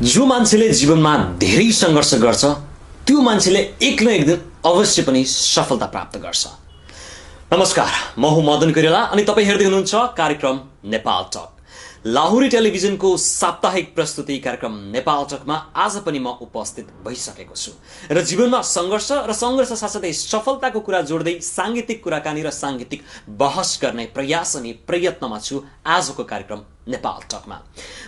जो मान्छेले जीवनमा धेरै सङ्घर्ष गर्छ त्यो मान्छेले एक न एक दिन अवश्य पनि सफलता प्राप्त गर्छ। नमस्कार, म हुँ मदन कोइराला अनि तपाईं हेर्दै हुनुहुन्छ कार्यक्रम नेपाल टक। लाहुरे टेलिभिजनको साप्ताहिक प्रस्तुति कार्यक्रम नेपाल टकमा आज पनि म उपस्थित भइसकेको छु र जीवनमा सङ्घर्ष र सङ्घर्ष साथसाथै सफलताको कुरा जोड्दै सांगीतिक कुराकानी र सांगीतिक बहस गर्ने प्रयास अनि प्रयत्नमा छु आजको कार्यक्रम नेपाल टकमा।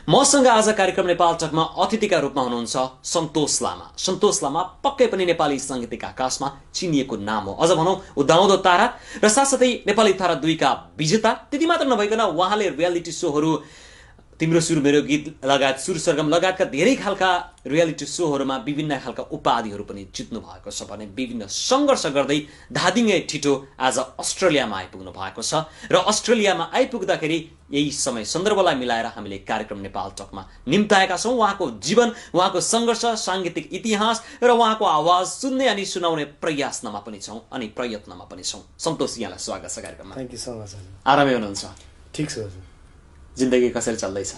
मसँग आज कार्यक्रम नेपाल टकमा अतिथिका रूपमा हुनुहुन्छ सन्तोष लामा। सन्तोष लामा पक्कै पनि नेपाली सांगीतिक आकाशमा चिनिएको नाम हो। अझ भनौं उदाउँदो तारा र साथसाथै नेपाली तारा 2 का विजेता। त्यति मात्र नभइकन उहाँले रियालिटी सोहरू तिम्रो सुर मेरो गीत लगायत सुर सरगम लगायतका धेरै खालका रियालिटी सोहरूमा विभिन्न खालका उपाधिहरू पनि जित्नु भएको छ भने विभिन्न सङ्घर्ष गर्दै धादिङै ठिटो आज अस्ट्रेलियामा आइपुग्नु भएको छ र अस्ट्रेलियामा आइपुग्दाखेरि यही समय सन्दर्भलाई मिलाएर हामीले कार्यक्रम नेपाल टकमा निम्ताएका छौँ। उहाँको जीवन, उहाँको सङ्घर्ष, सांगीतिक इतिहास र उहाँको आवाज सुन्ने अनि सुनाउने प्रयासमा पनि छौँ अनि प्रयत्नमा पनि छौँ। सन्तोष, यहाँलाई स्वागत छ कार्यक्रममा। Thank you so much. आरामै हुनुहुन्छ? ठिक छ। जिन्दगी कसरी चल्दैछ?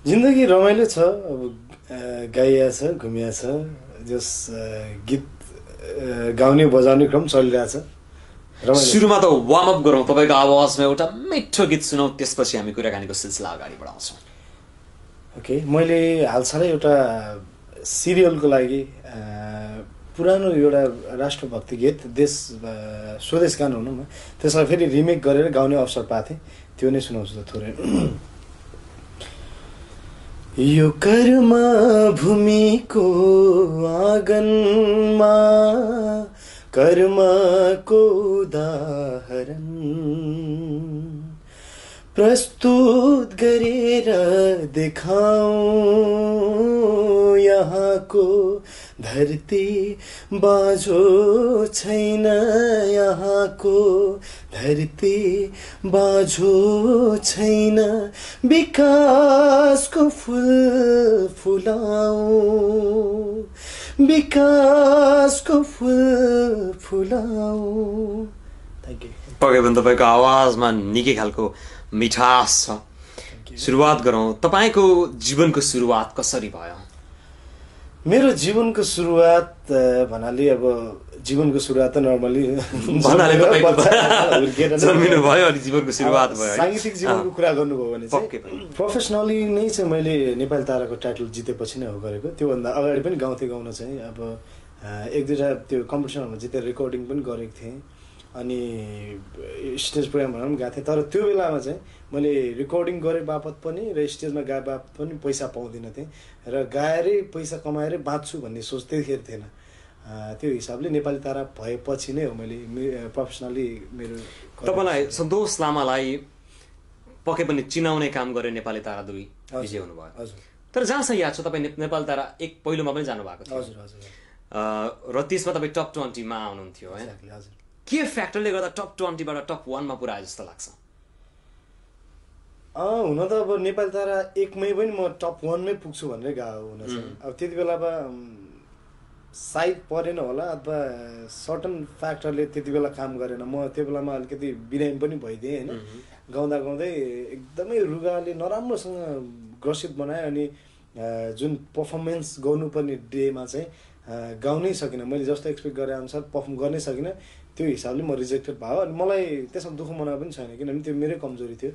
जिन्दगी रमाइलो छ। अब गाइया छ, घुमिया छ, जस गीत गाउने बजाउने क्रम चलिरहेछ। सुरुमा त वार्म अप गरौँ, तपाईँको आवाजमा एउटा मिठो गीत सुनौँ, त्यसपछि हामी कुराकानीको सिलसिला अगाडि बढाउँछौँ। ओके, मैले हालसालै एउटा सिरियलको लागि पुरानो एउटा राष्ट्रभक्ति गीत स्वदेश गान हुनु न, त्यसलाई फेरि रिमेक गरेर गाउने अवसर पाएको थिएँ। त्यो नै सुनाउँछु त थोरै। यो कर्म भूमिको आँगनमा कर्मको उदाहरण प्रस्तुत गरेर देखाऊं। यहाँको धरती बाँझो छैन, यहाँको धरती बाँझो छैन। विकासको फुल फुलाऊं, विकासको फुल फुलाऊं। Thank you. पक्कै पनि तपाईँको आवाजमा निकै खालको मिठास छ। सुरुवात गरौँ, तपाईँको जीवनको सुरुवात कसरी भयो? मेरो जीवनको सुरुवात भन्नाले अब जीवनको सुरुवात त नर्मली जन्मिनु भयो अनि जीवनको सुरुवात भयो। सांगीतिक जीवनको कुरा गर्नुभयो भने चाहिँ प्रोफेसनली नै चाहिँ मैले नेपाली ताराको टाइटल जितेपछि नै हो गरेको। त्योभन्दा अगाडि पनि गाउन चाहिँ अब 1-2टा त्यो कम्पिटिसनहरूमा जितेर रेकर्डिङ पनि गरेको थिएँ अनि स्टेज प्रोग्रामहरू पनि गएको थिएँ। तर त्यो बेलामा चाहिँ मैले रेकर्डिङ गरे बापत पनि र स्टेजमा गाए बापत पनि पैसा पाउँदिनँ थिएँ र गाएरै पैसा कमाएरै बाँच्छु भन्ने सोच त्यतिखेर थिएन। त्यो हिसाबले नेपाली तारा भएपछि नै हो मैले प्रोफेसनली मेरो। तपाईँलाई सन्तोष लामालाई पक्कै पनि चिनाउने काम गरे नेपाली तारा 2 विजय हुनुभयो। हजुर। तर जहाँसम्म याद छ तपाईँ नेपाली तारा 1 पहिलोमा पनि जानुभएको थियो। हजुर हजुर। र त्यसमा तपाईँ टप 20 मा आउनुहुन्थ्यो है? हजुर। के फ्याक्टरले गर्दा टप 20 बाट टप 1 मा पुऱ्याए जस्तो लाग्छ? हुन त अब नेपाली तारा 1 मै पनि म टप 1 मै पुग्छु भनेर गएको हुन चाहिँ। अब त्यति बेलामा साइड परेन होला अथवा सर्टन फ्याक्टरले त्यति बेला काम गरेन। म त्यो बेलामा अलिकति बिरामी पनि भइदिएँ होइन। गाउँदा गाउँदै एकदमै रुगाले नराम्रोसँग ग्रसित बनाएँ अनि जुन पर्फर्मेन्स गर्नुपर्ने डेमा चाहिँ गाउनै सकिनँ। मैले जस्तो एक्सपेक्ट गरे अनुसार पर्फर्म गर्नै सकिनँ। त्यो हिसाबले म रिजेक्टेड भयो अनि मलाई त्यसमा दुःख मनाएको पनि छैन किनभने त्यो मेरै कमजोरी थियो।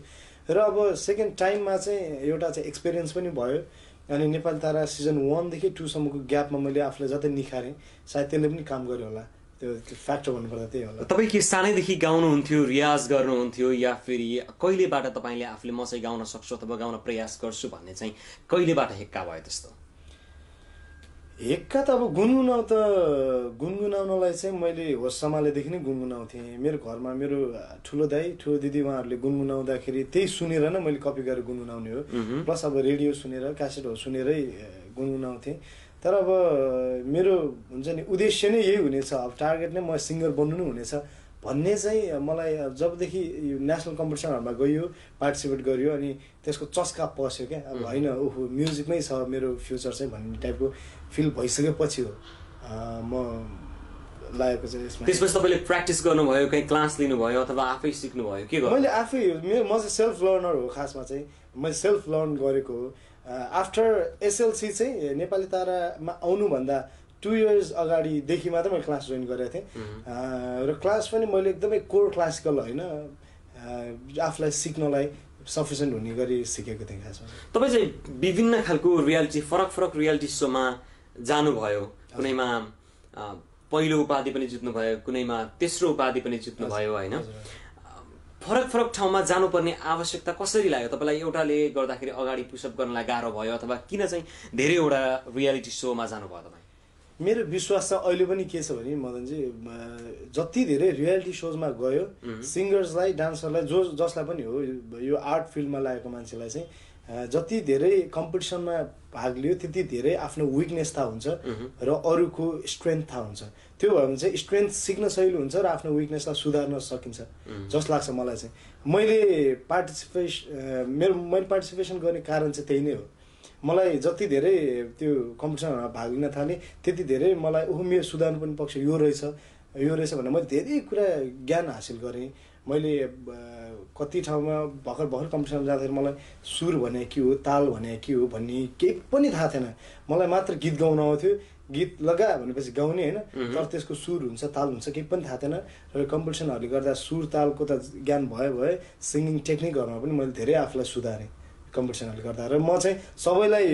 र अब सेकेन्ड टाइममा चाहिँ एउटा चाहिँ एक्सपिरियन्स पनि भयो अनि नेपाली तारा सिजन 1 देखि 2 सम्मको ग्यापमा मैले आफूलाई जतै निखारेँ सायद त्यसले पनि काम गर्यो होला। त्यो फ्याक्टर भन्नुपर्दा त्यही होला। तपाईँ के सानैदेखि गाउनुहुन्थ्यो, रियाज गर्नुहुन्थ्यो या फेरि कहिलेबाट तपाईँले आफूले म चाहिँ गाउन सक्छु अथवा गाउन प्रयास गर्छु भन्ने चाहिँ कहिलेबाट हेक्का भयो त्यस्तो? हेक्का त अब गुनगुनाउनलाई चाहिँ मैले होस सम्हालेदेखि नै गुनगुनाउँथेँ। मेरो घरमा मेरो ठुलो दाइ ठुलो दिदी उहाँहरूले गुनगुनाउँदाखेरि त्यही सुनेर नै मैले कपी गरेर गुनगुनाउने हो। प्लस अब रेडियो सुनेर क्यासेटहरू सुनेरै गुनगुनाउँथेँ। तर अब मेरो हुन्छ नि उद्देश्य नै यही हुनेछ, अब टार्गेट नै म सिङ्गर बन्नु नै हुनेछ भन्ने चाहिँ मलाई जबदेखि नेसनल कम्पिटिसनहरूमा गइयो, पार्टिसिपेट गरियो अनि त्यसको चस्का पस्यो क्या। अब होइन ओहो म्युजिकमै छ मेरो फ्युचर चाहिँ भन्ने टाइपको फिल भइसकेपछि हो म लागेको चाहिँ यसमा। त्यसपछि तपाईँले प्र्याक्टिस गर्नुभयो, कहीँ क्लास लिनुभयो अथवा आफै सिक्नुभयो? के गर्नु? मैले आफै म चाहिँ सेल्फ लर्नर हो खासमा चाहिँ। मैले सेल्फ लर्न गरेको हो आफ्टर एसएलसी चाहिँ नेपाली तारामा आउनुभन्दा 2 years अगाडिदेखि मात्र मैले क्लास जोइन गरेको थिएँ र क्लास पनि मैले एकदमै कोर क्लासिकल होइन आफूलाई सिक्नलाई सफिसियन्ट हुने गरी सिकेको थिएँ खासमा। तपाईँ चाहिँ विभिन्न खालको रियालिटी फरक रियालिटी सोमा जानुभयो, कुनैमा पहिलो उपाधि पनि जित्नुभयो, कुनैमा तेस्रो उपाधि पनि जित्नुभयो होइन। फरक ठाउँमा जानुपर्ने आवश्यकता कसरी लाग्यो तपाईँलाई? एउटाले गर्दाखेरि अगाडि पुसअप गर्नलाई गाह्रो भयो अथवा किन चाहिँ धेरैवटा रियालिटी सोमा जानुभयो तपाईँ? मेरो विश्वास चाहिँ अहिले पनि के छ भने मदनजी, जति धेरै रियालिटी सोजमा गयो सिङ्गर्सलाई डान्सरलाई जसलाई पनि हो यो आर्ट फिल्डमा लागेको मान्छेलाई चाहिँ जति धेरै कम्पिटिसनमा भाग लियो त्यति धेरै आफ्नो विकनेस थाहा हुन्छ र अरूको स्ट्रेन्थ थाहा हुन्छ। त्यो भयो भने चाहिँ स्ट्रेन्थ सिक्न सजिलो हुन्छ र आफ्नो विकनेसलाई सुधार्न सकिन्छ जस्तो लाग्छ मलाई चाहिँ। मैले पार्टिसिपेसन गर्ने कारण चाहिँ त्यही नै हो। मलाई जति धेरै त्यो कम्पिटिसनमा भाग लिन थालेँ त्यति धेरै मलाई मेरो सुधार्नु पनि पक्ष यो रहेछ भनेर मैले धेरै कुरा ज्ञान हासिल गरेँ। मैले कति ठाउँमा भर्खर कम्पिटिसनमा जाँदाखेरि मलाई सुर भने के हो, ताल भने के हो भन्ने केही पनि थाहा थिएन। मलाई मात्र गीत गाउन आउँथ्यो, गीत लगा भनेपछि गाउने होइन, तर त्यसको सुर हुन्छ ताल हुन्छ केही पनि थाहा थिएन। र कम्पिटिसनहरूले गर्दा सुर तालको त ज्ञान भए सिङ्गिङ टेक्निकहरूमा पनि मैले धेरै आफूलाई सुधारेँ कम्पिटिसनहरूले गर्दा। र म चाहिँ सबैलाई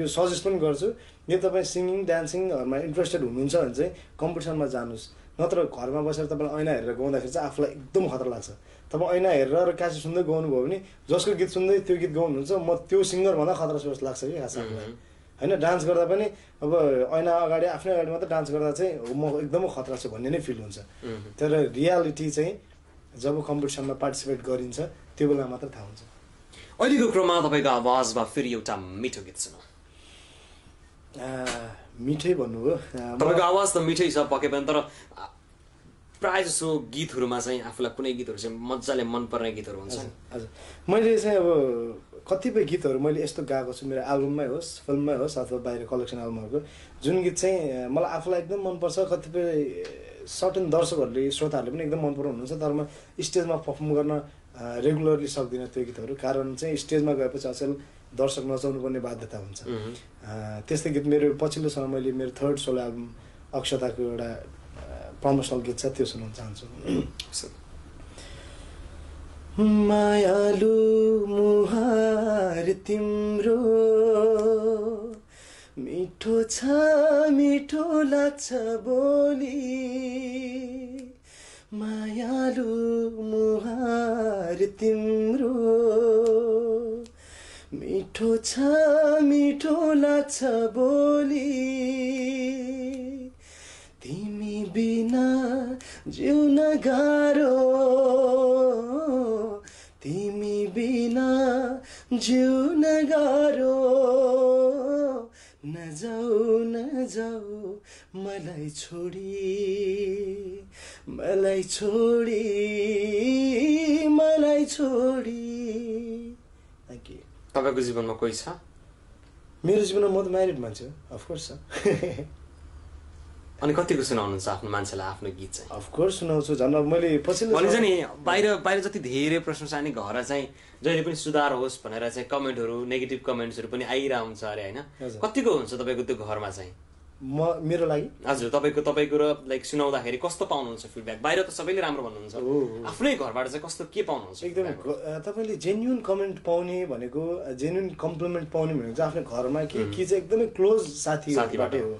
यो सजेस्ट पनि गर्छु, यो तपाईँ सिङ्गिङ डान्सिङहरूमा इन्ट्रेस्टेड हुनुहुन्छ भने चाहिँ कम्पिटिसनमा जानुहोस्। नत्र घरमा बसेर तपाईँलाई ऐना हेरेर गाउँदाखेरि चाहिँ आफूलाई एकदम खतरा लाग्छ। तपाईँ ऐना हेरेर र क्यासेट सुन्दै गाउनुभयो भने जसको गीत सुन्दै त्यो गीत गाउनुहुन्छ म त्यो सिङ्गरभन्दा खतरा जस्तो लाग्छ कि खास आफूलाई होइन। डान्स गर्दा पनि अब ऐना अगाडि आफ्नै अगाडि मात्रै डान्स गर्दा चाहिँ म एकदमै खतरा छु भन्ने नै फिल हुन्छ। तर रियालिटी चाहिँ जब कम्पिटिसनमा पार्टिसिपेट गरिन्छ त्यो बेला मात्र थाहा हुन्छ। अहिलेको क्रममा तपाईँको आवाजमा फेरि एउटा मिठो गीत सुनौँ। मिठै भन्नुभयो, तपाईँको आवाज त मिठै छ पक्कै पनि, तर प्रायः जसो गीतहरूमा चाहिँ आफूलाई कुनै गीतहरू चाहिँ मजाले मनपर्ने गीतहरू हुन्छ। हजुर, मैले चाहिँ अब कतिपय गीतहरू मैले यस्तो गाएको छु, मेरो एल्बममै होस् फिल्ममै होस् अथवा बाहिर कलेक्सन एल्बमहरूको जुन गीत चाहिँ मलाई आफूलाई एकदम मनपर्छ। कतिपय सर्टेन दर्शकहरूले श्रोताहरूले पनि एकदम मन पराउनुहुन्छ, तर म स्टेजमा पर्फर्म गर्न रेगुलरली सक्दिनँ त्यो गीतहरू। कारण चाहिँ स्टेजमा गएपछि अचेल दर्शक नचाउनु पर्ने बाध्यता हुन्छ। त्यस्तै गीत मेरो पछिल्लो समय मैले मेरो 3rd सोलो एल्बम अक्षताको एउटा प्रमोसनल गीत छ, त्यो सुनाउन चाहन्छु। मायालु मुहार तिम्रो मिठो छ मिठो लाग्छ बोली, मायालु मुहार तिम्रो मिठो छ मिठो लाग्छ बोली, तिमी बिना जिउन गाह्रो, तिमी बिना जिउन गाह्रो, नजाऊ मलाई छोडी मलाई छोडी मलाई छोडी। Thank you. तपाईँको जीवनमा कोही छ? मेरो जीवनमा म त म्यारिड मान्छे हो, अफकोर्स छ। अनि कतिको सुनाउनुहुन्छ आफ्नो मान्छेलाई आफ्नो गीत चाहिँ? अफकोर्स सुनाउँछु। झन् अब मैले पछिल्लो भनिन्छ नि बाहिर जति धेरै प्रशंसा नि घर चाहिँ जहिले पनि सुधार होस् भनेर चाहिँ कमेन्टहरू नेगेटिभ कमेन्ट्सहरू पनि आइरहेको हुन्छ अरे होइन? कतिको हुन्छ तपाईँको त्यो घरमा चाहिँ? मेरो लागि हजुर तपाईँको र लाइक सुनाउँदाखेरि कस्तो पाउनुहुन्छ फिडब्याक? बाहिर त सबैले राम्रो भन्नुहुन्छ, आफ्नै घरबाट चाहिँ कस्तो के पाउनुहुन्छ? एकदम तपाईँले जेन्युन कमेन्ट पाउने भनेको, जेन्युन कम्प्लिमेन्ट पाउने भनेको चाहिँ आफ्नो घरमा कि चाहिँ एकदमै क्लोज साथीबाटै हो।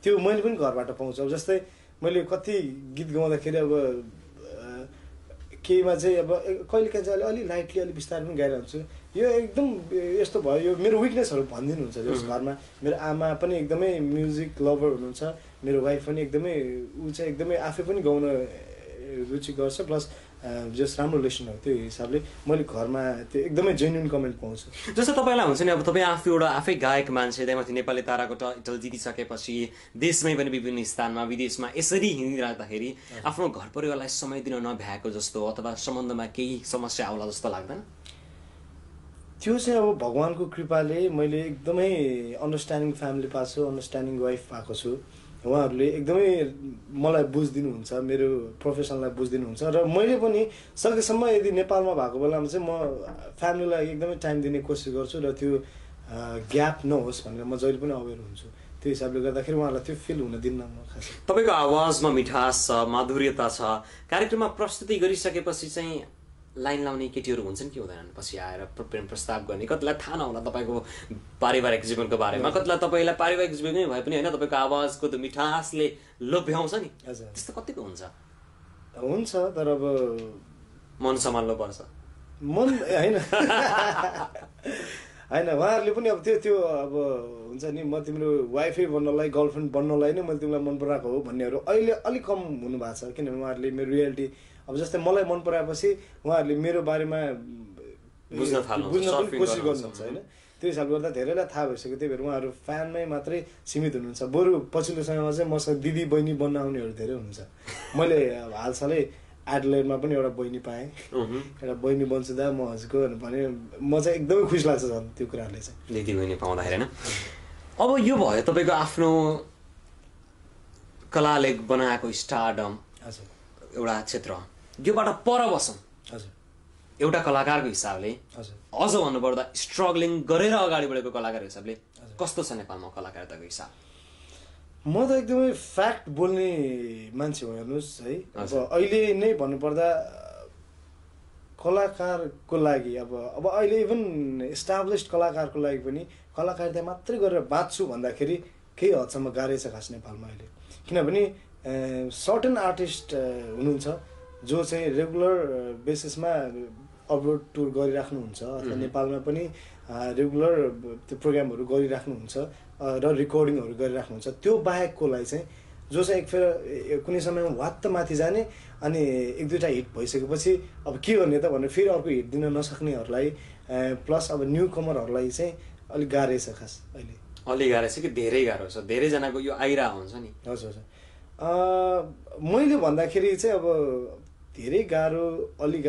त्यो मैले पनि घरबाट पाउँछु। अब जस्तै मैले कति गीत गाउँदाखेरि अब केहीमा चाहिँ अब कहिलेकाहीँ चाहिँ अलि लाइटली अलि बिस्तारै पनि गाइरहन्छु, यो एकदम यस्तो भयो, यो मेरो विकनेसहरू भनिदिनुहुन्छ। जस घरमा मेरो आमा पनि एकदमै म्युजिक लभर हुनुहुन्छ, मेरो वाइफ पनि एकदमै ऊ चाहिँ एकदमै आफै पनि गाउन रुचि गर्छ, प्लस जस राम्रो रिलेसन हो। त्यो हिसाबले मैले घरमा त्यो एकदमै जेन्युन कमेन्ट पाउँछु। जस्तो तपाईँलाई हुन्छ नि अब तपाईँ आफै गायक मान्छे, त्यहाँमाथि नेपाली ताराको टाइटल जितिसकेपछि देशमै पनि विभिन्न स्थानमा विदेशमा यसरी हिँडिराख्दाखेरि आफ्नो घर परिवारलाई समय दिन नभ्याएको जस्तो अथवा सम्बन्धमा केही समस्या आउला जस्तो लाग्दैन? त्यो चाहिँ अब भगवानको कृपाले मैले एकदमै अन्डरस्ट्यान्डिङ फ्यामिली पाएको छु, अन्डरस्ट्यान्डिङ वाइफ पाएको छु। उहाँहरूले एकदमै मलाई बुझिदिनुहुन्छ, मेरो प्रोफेसनलाई बुझिदिनुहुन्छ र मैले पनि सकेसम्म यदि नेपालमा भएको बेलामा चाहिँ म फ्यामिलीलाई एकदमै टाइम दिने कोसिस गर्छु र त्यो ग्याप नहोस् भनेर म जहिले पनि अवेर हुन्छु। त्यो हिसाबले गर्दाखेरि उहाँलाई त्यो फिल हुन दिन्न म खास। तपाईँको आवाजमा मिठास छ, माधुर्यता छ। कार्यक्रममा प्रस्तुति गरिसकेपछि चाहिँ लाइन लाउने केटीहरू हुन्छन् कि हुँदैनन्? पछि आएर प्रेम प्रस्ताव गर्ने, कतिलाई थाहा नहोला तपाईँको पारिवारिक जीवनको बारेमा, कतिलाई तपाईँलाई पारिवारिक जीवनमै भए पनि होइन तपाईँको आवाजको त्यो मिठासले लोभ्याउँछ नि, त्यस्तो कतिको हुन्छ? हुन्छ, तर अब मन सम्हाल्नु पर्छ। मन होइन होइन, उहाँहरूले पनि अब त्यो अब हुन्छ नि, म तिम्रो वाइफै बन्नलाई, गर्लफ्रेन्ड बन्नलाई नै मैले तिमीलाई मन पराएको हो भन्नेहरू अहिले अलिक कम हुनुभएको छ। किनभने उहाँहरूले मेरो रियालिटी अब जस्तै मलाई मन पराएपछि उहाँहरूले मेरो बारेमा बुझ्न पनि कोसिस गर्नुहुन्छ होइन। त्यो हिसाबले गर्दा धेरैलाई थाहा भइसक्यो, त्यही भएर उहाँहरू फ्यानमै मात्रै सीमित हुनुहुन्छ। बरु पछिल्लो समयमा चाहिँ मसँग दिदी बहिनी बन्न आउनेहरू धेरै हुनुहुन्छ। मैले हालसालै एडलेडमा पनि एउटा बहिनी पाएँ, एउटा बहिनी बन्छु दा म हजुरको भने म चाहिँ एकदमै खुसी लाग्छ झन् त्यो कुराहरूले चाहिँ, दिदी बहिनी पाउँदाखेरि होइन। अब यो भयो तपाईँको आफ्नो कलाले बनाएको स्टारडम, हजुर एउटा क्षेत्र, योबाट पर बसौँ हजुर एउटा कलाकारको हिसाबले, हजुर अझ भन्नुपर्दा स्ट्रगलिङ गरेर अगाडि बढेको कलाकारको हिसाबले कस्तो छ नेपालमा कलाकारिताको हिसाब? म त एकदमै फ्याक्ट बोल्ने मान्छे हो हेर्नुहोस् है। अब अहिले नै भन्नुपर्दा कलाकारको लागि अब अहिले इभन इस्टाब्लिस्ड कलाकारको लागि पनि कलाकारिता मात्रै गरेर बाँच्छु भन्दाखेरि केही हदसम्म गाह्रै छ खास नेपालमा अहिले। किनभने सर्टेन आर्टिस्ट हुनुहुन्छ जो चाहिँ रेगुलर बेसिसमा अपलोड टुर गरिराख्नुहुन्छ अथवा नेपालमा पनि रेगुलर त्यो प्रोग्रामहरू गरिराख्नुहुन्छ र रेकर्डिङहरू गरिराख्नुहुन्छ। त्यो बाहेककोलाई चाहिँ जो चाहिँ एकफेर कुनै समयमा वात्त माथि जाने अनि एक दुईवटा हिट भइसकेपछि अब के गर्ने त भनेर फेरि अर्को हिट दिन नसक्नेहरूलाई प्लस अब न्यू कमरहरूलाई चाहिँ अलिक गाह्रै छ खास अहिले। अलि गाह्रो छ कि धेरै गाह्रो छ? धेरैजनाको यो आइरा हुन्छ नि। हजुर हजुर, मैले भन्दाखेरि चाहिँ अब धेरै गाह्रो, अलि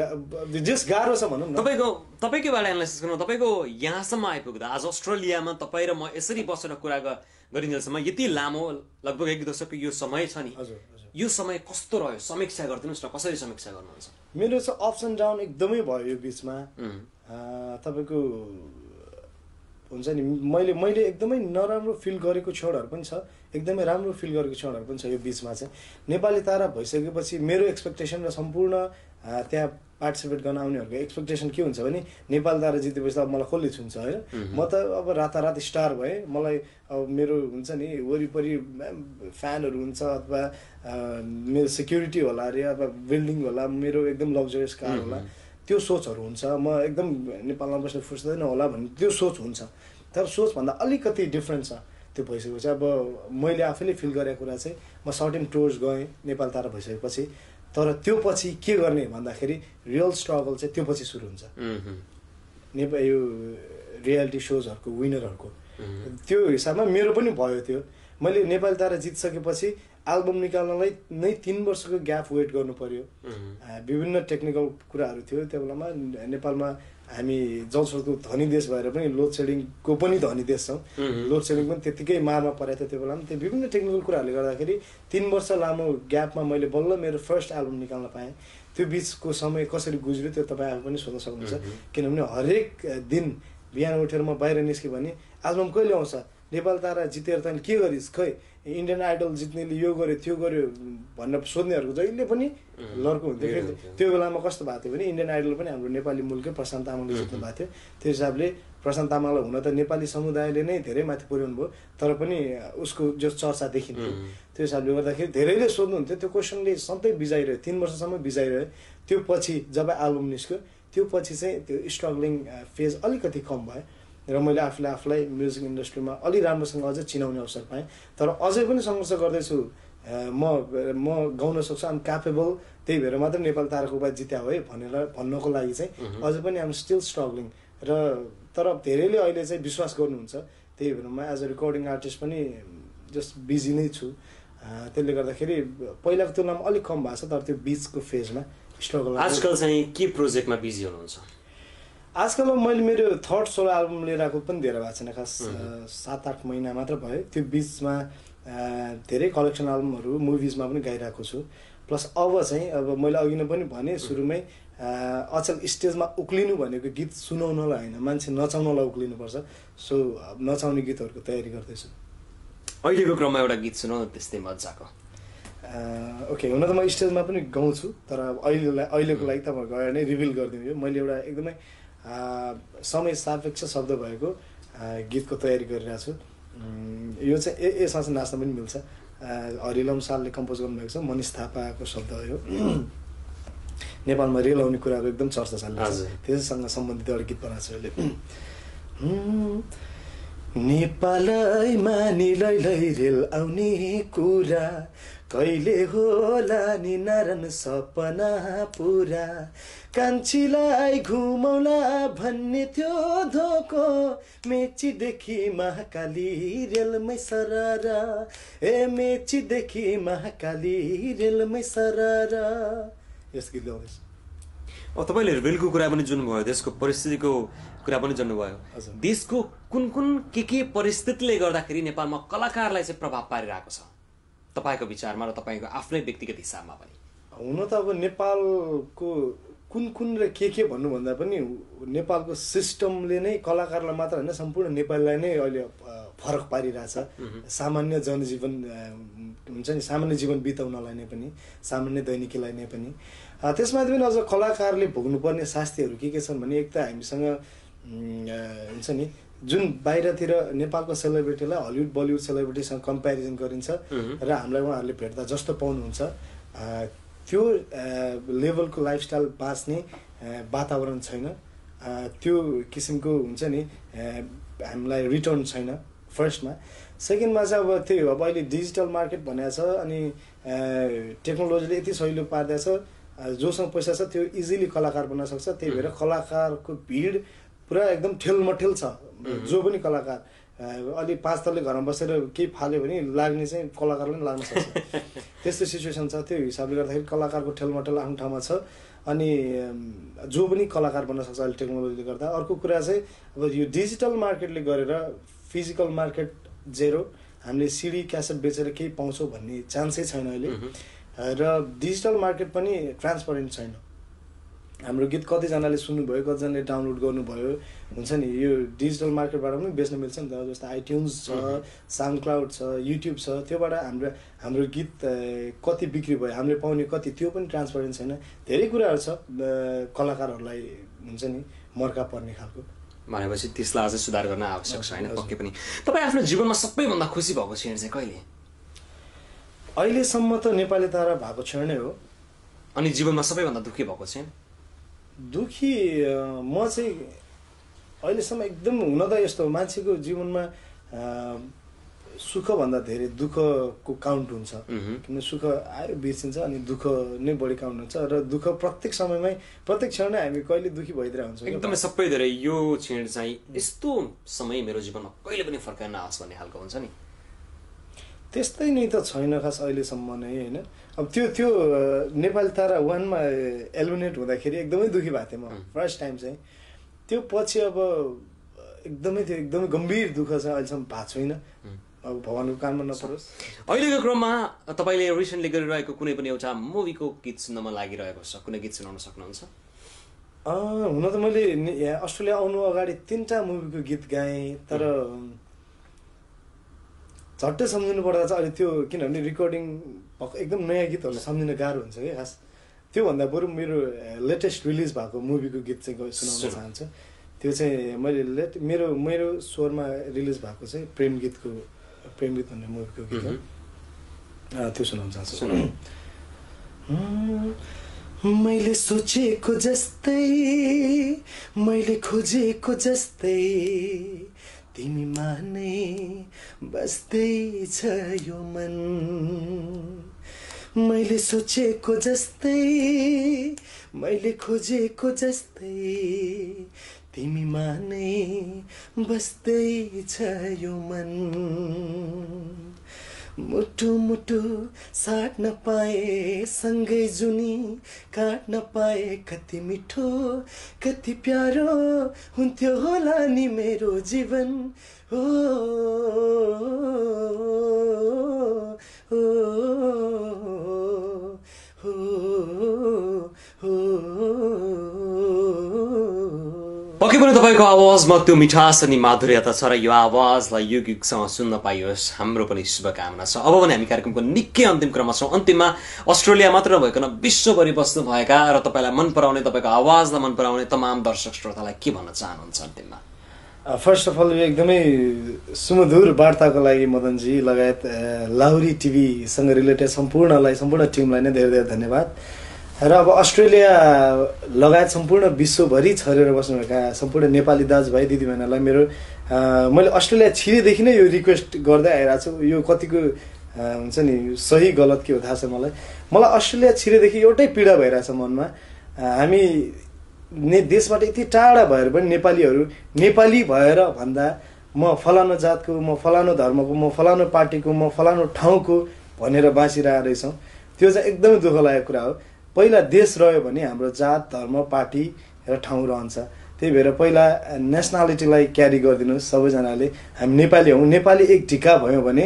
जस गाह्रो छ भनौँ न। तपाईँकैबाट एनालाइसिस गर्नु, तपाईँको यहाँसम्म आइपुग्दा आज अस्ट्रेलियामा तपाईँ र म यसरी बसेर कुरा गरिन्जेलसम्म यति लामो लगभग 1 दशकको यो समय छ नि, हजुर हजुर, यो समय कस्तो रह्यो? समीक्षा गरिदिनुहोस् न, कसरी समीक्षा गर्नुहुन्छ? मेरो चाहिँ अप्स एन्ड डाउन एकदमै भयो यो बिचमा। तपाईँको हुन्छ नि, मैले एकदमै नराम्रो फिल गरेको क्षणहरू पनि छ, एकदमै राम्रो फिल गरेको क्षणहरू पनि छ यो बिचमा चाहिँ। नेपाली तारा भइसकेपछि मेरो एक्सपेक्टेसन र सम्पूर्ण त्यहाँ पार्टिसिपेट गर्न आउनेहरूको एक्सपेक्टेसन के हुन्छ भने नेपाली तारा जितेपछि त अब मलाई कसले छुन्छ होइन, म त अब रातारात स्टार भएँ, मलाई अब मेरो हुन्छ नि वरिपरि फ्यानहरू हुन्छ अथवा मेरो सिक्युरिटी होला अरे, अब बिल्डिङ होला, मेरो एकदम लग्जरियस कार होला, त्यो सोचहरू हुन्छ। म एकदम नेपालमा बस्ने फुर्सदै नहोला भन्ने त्यो सोच हुन्छ। तर सोचभन्दा अलिकति डिफ्रेन्ट छ त्यो भइसकेपछि। अब मैले आफैले फिल गरेको कुरा चाहिँ म सर्टेन टुर्स गएँ नेपाल तारा भइसकेपछि, तर त्यो पछि के गर्ने भन्दाखेरि रियल स्ट्रगल चाहिँ त्यो पछि सुरु हुन्छ। यो रियालिटी सोजहरूको विनरहरूको त्यो हिसाबमा मेरो पनि भयो त्यो। मैले नेपाली तारा जितिसकेपछि एल्बम निकाल्नलाई नै 3 वर्षको ग्याप वेट गर्नु पर्यो। विभिन्न टेक्निकल कुराहरू थियो त्यो बेलामा। नेपालमा हामी जलस्रोतको धनी देश भएर पनि लोड सेडिङको पनि धनी देश छौँ। लोड सेडिङ पनि त्यत्तिकै मारमा परेको थियो त्यो बेलामा। त्यो विभिन्न टेक्निकल कुराहरूले गर्दाखेरि 3 वर्ष लामो ग्यापमा मैले बल्ल मेरो फर्स्ट एल्बम निकाल्न पाएँ। त्यो बिचको समय कसरी गुज्रियो त्यो तपाईँ आफू पनि सोध्न सक्नुहुन्छ। किनभने हरेक दिन बिहान उठेर म बाहिर निस्केँ भने एल्बम कहिले आउँछ, नेपाल तारा जितेर त के गरिस्, खै इन्डियन आइडल जित्नेले यो गर्यो त्यो गर्यो भनेर सोध्नेहरूको जहिले पनि लड्को हुन्थ्यो। फेरि त्यो बेलामा कस्तो भएको थियो भने इन्डियन आइडल पनि हाम्रो नेपाली मुलकै प्रशान्त तामाङले जित्नु भएको थियो। त्यो हिसाबले प्रशान्त तामाङलाई हुन त नेपाली समुदायले नै धेरै माथि पुर्याउनु भयो, तर पनि उसको जो चर्चा देखिन्थ्यो त्यो हिसाबले गर्दाखेरि धेरैले सोध्नुहुन्थ्यो। त्यो क्वेसनले सधैँ बिजाइरह्यो, 3 वर्षसम्म बिजाइरह्यो। त्यो पछि जब एल्बम निस्क्यो त्यो पछि चाहिँ त्यो स्ट्रगलिङ फेज अलिकति कम भयो र मैले आफूलाई म्युजिक इन्डस्ट्रीमा अलि राम्रोसँग अझै चिनाउने अवसर पाएँ। तर अझै पनि सङ्घर्ष गर्दैछु। म गाउन सक्छु, आम क्यापेबल, त्यही भएर मात्रै नेपाल ताराको उपाधि जित्या हो है भनेर भन्नको लागि चाहिँ अझै पनि आम स्टिल स्ट्रगलिङ। र तर धेरैले अहिले चाहिँ विश्वास गर्नुहुन्छ। त्यही भएर म एज अ रेकर्डिङ आर्टिस्ट पनि जस्ट बिजी नै छु। त्यसले गर्दाखेरि पहिलाको तुलनामा अलिक कम भएको छ, तर त्यो बिचको फेजमा स्ट्रगल। आजकल चाहिँ के प्रोजेक्टमा बिजी हुनुहुन्छ? आजकल मैले मेरो 3rd सोलो एल्बम लिएर आएको पनि धेरै भएको छैन, खास 7-8 महिना मात्र भयो। त्यो बिचमा धेरै कलेक्सन एल्बमहरू मुभिजमा पनि गाइरहेको छु। प्लस अब चाहिँ अब मैले अघि नै पनि भने सुरुमै अचल स्टेजमा उक्लिनु भनेको गीत सुनाउनलाई होइन, मान्छे नचाउनलाई उक्लिनुपर्छ। सो नचाउने गीतहरूको तयारी गर्दैछु। अहिलेको क्रममा एउटा गीत सुनाउ न त्यस्तै मजाको। ओके, हुन त म स्टेजमा पनि गाउँछु, तर अहिलेको लागि तपाईँहरूको अगाडि नै रिभिल गरिदिउँ। यो मैले एउटा एकदमै समय सापेक्ष शब्द भएको गीतको तयारी गरिरहेको छु। यो चाहिँ यसमा चाहिँ नाच्न पनि मिल्छ। हरिलम सालले कम्पोज गर्नुभएको छ, मनिष थापाको शब्द हो यो। नेपालमा रेल आउने कुराको एकदम चर्चा चलिरहेको छ, त्यससँग सम्बन्धित एउटा गीत बनाएको छ अहिले। नेपालै मानिलै रेल आउने कुरा कहिले होला नि नारायण सपना पुरा, कान्छीलाई घुमौला भन्ने थियो धोको, मेचीदेखि महाकाली रेलमै सररा, ए मेचीदेखि महाकाली रेलमै सररा। यस गीत गाउँदैछ। तपाईँले रेलको कुरा पनि जुन्नुभयो, देशको परिस्थितिको कुरा पनि जान्नुभयो। देशको कुन कुन के परिस्थितिले गर्दाखेरि नेपालमा कलाकारलाई चाहिँ प्रभाव पारिरहेको छ तपाईँको विचारमा र तपाईँको आफ्नै व्यक्तिगत हिसाबमा पनि? हुन त अब नेपालको कुन कुन र के भन्नुभन्दा पनि नेपालको सिस्टमले नै कलाकारलाई मात्र होइन, सम्पूर्ण नेपाललाई नै अहिले फरक पारिरहेछ। सामान्य जनजीवन हुन्छ नि, सामान्य जीवन बिताउनलाई नै पनि, सामान्य दैनिकीलाई नै पनि। त्यसमा पनि अझ कलाकारले भोग्नुपर्ने शास्तिहरू के छन् भने, एक त हामीसँग हुन्छ नि, जुन बाहिरतिर नेपालको सेलिब्रिटीलाई हलिउड बलिउड सेलिब्रिटीसँग कम्पेरिजन गरिन्छ र हामीलाई उहाँहरूले भेट्दा जस्तो पाउनुहुन्छ त्यो लेभलको लाइफस्टाइल बाँच्ने वातावरण छैन, त्यो किसिमको हुन्छ नि हामीलाई रिटर्न छैन फर्स्टमा। सेकेन्डमा चाहिँ अब त्यही हो, अब अहिले डिजिटल मार्केट भनेको छ अनि टेक्नोलोजीले यति सजिलो पारिदिएछ, जोसँग पैसा छ त्यो इजिली कलाकार बन्न सक्छ। त्यही भएर कलाकारको भिड पुरा एकदम ठेलमठेल छ। जो पनि कलाकार अलि 5 तलले घरमा बसेर केही फाल्यो भने लाग्ने चाहिँ कलाकारलाई पनि लाग्न सक्छ, त्यस्तो सिचुएसन छ। त्यो हिसाबले गर्दाखेरि कलाकारको ठेलमठेल आफ्नो ठाउँमा छ अनि जो पनि कलाकार बन्न सक्छ अहिले टेक्नोलोजीले गर्दा। अर्को कुरा चाहिँ अब यो डिजिटल मार्केटले गरेर फिजिकल मार्केट जेरो, हामीले सिडी क्यासेट बेचेर केही पाउँछौँ भन्ने चान्सै छैन अहिले, र डिजिटल मार्केट पनि ट्रान्सपरेन्ट छैन। हाम्रो गीत कतिजनाले सुन्नुभयो, कतिजनाले डाउनलोड गर्नुभयो, हुन्छ नि यो डिजिटल मार्केटबाट पनि बेच्न मिल्छ नि त। जस्तो आइट्युन्स छ, साउन्ड क्लाउड छ, युट्युब छ, त्योबाट हाम्रो गीत कति बिक्री भयो, हामीले पाउने कति, त्यो पनि ट्रान्सपरेन्ट छैन। धेरै कुराहरू छ कलाकारहरूलाई हुन्छ नि मर्का पर्ने खालको। भनेपछि त्यसलाई अझै सुधार गर्न आवश्यक छ होइन? पक्कै पनि। तपाईँ आफ्नो जीवनमा सबैभन्दा खुसी भएको क्षण चाहिँ कहिले? अहिलेसम्म त नेपाली तारा भएको क्षण नै हो। अनि जीवनमा सबैभन्दा दुःखी भएको क्षण? दुःखी म चाहिँ अहिलेसम्म एकदम, हुन त यस्तो मान्छेको जीवनमा सुखभन्दा धेरै दुःखको काउन्ट हुन्छ, किन सुख आयो बिर्सिन्छ अनि दुःख नै बढी काउन्ट हुन्छ। र दुःख प्रत्येक समयमै प्रत्येक क्षण नै हामी कहिले दुःखी भइदिरहेको हुन्छौँ एकदमै। सबै धेरै यो क्षण चाहिँ यस्तो समय मेरो जीवनमा कहिले पनि फर्काउन नआओस् भन्ने खालको हुन्छ नि? त्यस्तै नै त छैन खास अहिलेसम्म नै होइन। अब त्यो नेपाली तारा 1 मा एलिमिनेट हुँदाखेरि एकदमै दुःखी भएको थिएँ म फर्स्ट टाइम चाहिँ। त्यो पछि अब एकदमै गम्भीर दुःख चाहिँ अहिलेसम्म भएको छैन, अब भगवानको कानमा नपरोस्। अहिलेको क्रममा तपाईँले रिसेन्टली गरिरहेको कुनै पनि एउटा मुभीको गीत सुन्नमा लागिरहेको छ, कुनै गीत सुनाउन सक्नुहुन्छ? हुन त मैले अस्ट्रेलिया आउनु अगाडि 3टा मुभीको गीत गाएँ, तर झट्टै सम्झिनु पर्दा चाहिँ अहिले त्यो, किनभने रिकर्डिङ एकदम नयाँ गीतहरू सम्झिन गाह्रो हुन्छ कि खास। त्योभन्दा बरु मेरो लेटेस्ट रिलिज भएको मुभीको गीत चाहिँ सुनाउन चाहन्छु। त्यो चाहिँ मैले मेरो स्वरमा रिलिज भएको चाहिँ प्रेम गीत भन्ने मुभीको गीत हो, त्यो सुनाउन चाहन्छु। मैले सोचेको जस्तै, मैले खोजेको जस्तै तिमीमा नै बस्दैछ यो मन। मैले सोचेको जस्तै, मैले खोजेको जस्तै तिमीमा नै बस्दैछ यो मन। मुटु मुटु साट्न पाए सँगै जुनी काट्न पाए कति मिठो कति प्यारो हुन्थ्यो होला नि मेरो जीवन। हो हो हो पनि तपाईँको आवाजमा त्यो मिठास अनि माधुर्यता छ र यो आवाजलाई युग युगसम्म सुन्न पाइयोस् हाम्रो पनि शुभकामना छ। अब पनि हामी कार्यक्रमको निकै अन्तिम क्रममा छौँ। अन्तिममा अस्ट्रेलिया मात्र नभइकन विश्वभरि बस्नुभएका र तपाईँलाई मन पराउने, तपाईँको आवाजलाई मन पराउने तमाम दर्शक श्रोतालाई के भन्न चाहनुहुन्छ अन्तिममा? फर्स्ट अफ अल यो एकदमै सुमधुर वार्ताको लागि मदनजी लगायत लाहुरी टिभीसँग रिलेटेड सम्पूर्ण टिमलाई नै धेरै धेरै धन्यवाद। र अब अस्ट्रेलिया लगायत सम्पूर्ण विश्वभरि छरेर बस्नुभएका सम्पूर्ण नेपाली दाजुभाइ दिदीबहिनीहरूलाई मैले अस्ट्रेलिया छिरेदेखि नै यो रिक्वेस्ट गर्दै आइरहेको छु। यो कतिको हुन्छ नि सही गलत के हो थाहा छ मलाई अस्ट्रेलिया छिरेदेखि एउटै पीडा भइरहेछ मनमा। हामी देशबाट यति टाढा भएर पनि नेपालीहरू नेपाली भएर भन्दा म फलानु जातको, म फलानु धर्मको, म फलानु पार्टीको, म फलानु ठाउँको भनेर बाँचिरहेको रहेछौँ। त्यो चाहिँ एकदमै दुःख लागेको कुरा हो। पहिला देश रह्यो भने हाम्रो जात, धर्म, पार्टी र ठाउँ रहन्छ। त्यही भएर पहिला नेसनालिटीलाई क्यारी गरिदिनुहोस् सबैजनाले। हामी नेपाली हौँ, नेपाली एक ढिक्का भयौँ भने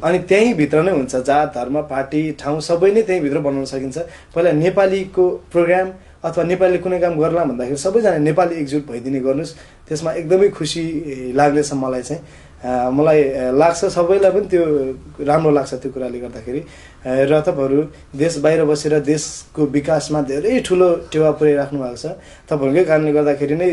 अनि त्यहीँभित्र नै हुन्छ जात, धर्म, पार्टी, ठाउँ सबै नै त्यहीँभित्र बनाउन सकिन्छ। पहिला नेपालीको प्रोग्राम अथवा नेपालीले कुनै काम गर्ला भन्दाखेरि सबैजना नेपाली एकजुट भइदिने गर्नुहोस्। त्यसमा एकदमै खुसी लाग्नेछ मलाई चाहिँ। मलाई लाग्छ सबैलाई पनि त्यो राम्रो लाग्छ त्यो कुराले गर्दाखेरि। र तपाईँहरू देश बाहिर बसेर देशको विकासमा धेरै ठुलो टेवा पुर्याइराख्नु भएको छ। तपाईँहरूकै कारणले गर्दाखेरि नै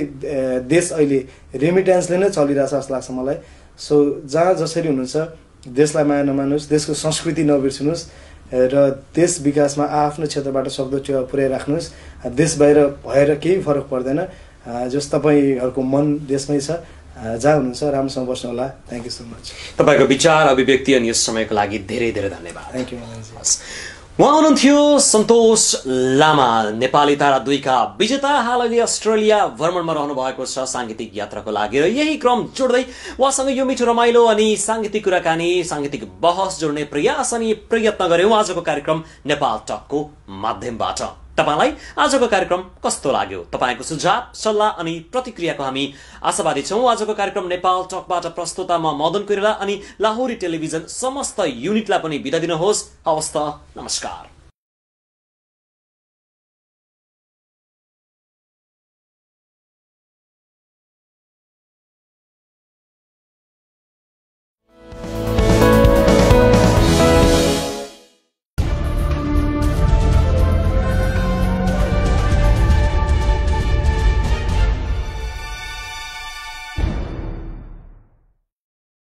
देश अहिले रेमिट्यान्सले नै चलिरहेछ जस्तो लाग्छ मलाई। सो जहाँ जसरी हुनुहुन्छ देशलाई माया नमान्नुहोस्, देशको संस्कृति नबिर्सिनुहोस् र देश विकासमा आफ्नो क्षेत्रबाट सक्दो टेवा पुर्याइराख्नुहोस्। देश बाहिर भएर केही फरक पर्दैन। जस तपाईँहरूको मन देशमै छ, जहाँ हुनुहुन्छ राम्रोसँग बस्नु होला। Thank you so much. तपाईँको विचार, अभिव्यक्ति अनि यस समयको लागि धेरै धेरै धन्यवाद। Thank you. उहाँ हुनुहुन्थ्यो सन्तोष लामा, नेपाली तारा 2 का विजेता। हाल अहिले अस्ट्रेलिया भ्रमणमा रहनु भएको छ सांगीतिक यात्राको लागि र यही क्रम जोड्दै उहाँसँग यो मिठो रमाइलो अनि सांगीतिक कुराकानी, सांगीतिक बहस जोड्ने प्रयास अनि प्रयत्न गर्यौं आजको कार्यक्रम नेपाल टकको माध्यमबाट। तपाईलाई आजको कार्यक्रम कस्तो लाग्यो? तपाईको सुझाव, सल्लाह अनि प्रतिक्रियाको हामी आशावादी छौं। आजको कार्यक्रम नेपाल टकबाट प्रस्तुता म मदन कोइराला अनि लाहुरी टेलिभिजन समस्त युनिटलाई पनि बिदा दिनुहोस्। हवस् त, नमस्कार।